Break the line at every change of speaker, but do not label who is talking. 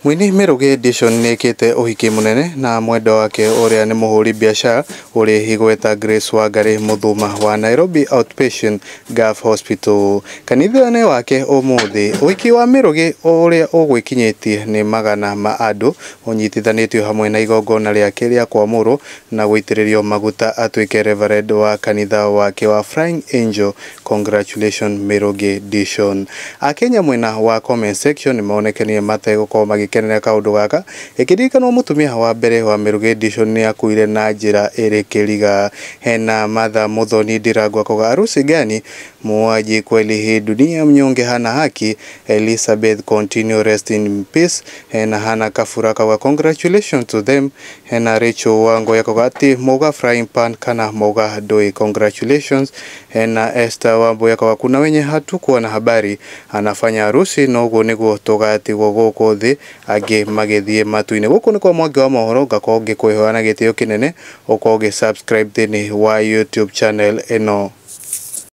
Mũini Mĩrũgĩ Dishon nĩekĩte ũhiki mũnene na mwendwa wake ũrĩa nĩ mũhũri biacara ũrĩ igweta Grace Wangari Mũthuma wa Nairobi Outpatient Gulf Hospital kanitha-inĩ wake ũmũthĩ. Ũhiki wa Mĩrũgĩ ũrĩa ũgwĩkinyĩtie nĩ magana ma andũ ũnyitithanĩtio hamwe na igongona rĩake rĩa kwamũrwo na gũitĩrĩrio maguta atuĩke Reverend wa kanitha wake wa Flying Angel. Congratulations, Mĩrũgĩ Dishon. Akenya mwena wa comment section nĩmonekanire mategũkorwo magĩkenera kaũndũ gaka, ĩkĩririkanwo mũtumia wa mbere wa Mĩrũgĩ Dishon nĩ akuire na njĩra ĩrĩ kĩriga. Hena Martha Muthoni Ndirangũ akauga, "Harusi gani? Muuaji kweli, hii dunia mnyonge hana haki. Elizabeth, continue rest in peace." Hena Hana Kafura akauga, "Congratulations to them." Hena Rachel Wango yakauga ati moga frying pan kana moga doi, congratulations. Hena Esther Wambo yakauga, "Kuna wenye hatukuwa na habari anafanya harusi, noguo niguo tugatigwo gũkũ thĩ angĩ magĩthiĩ matu-inĩ." Gũkũ nĩ kwa Mwangi wa Mohoro, ngakorwo ngĩkwĩhoya na gĩtĩo kĩnene ũkorwo ũgĩ subscribe thĩinĩ wa YouTube channel ĩno.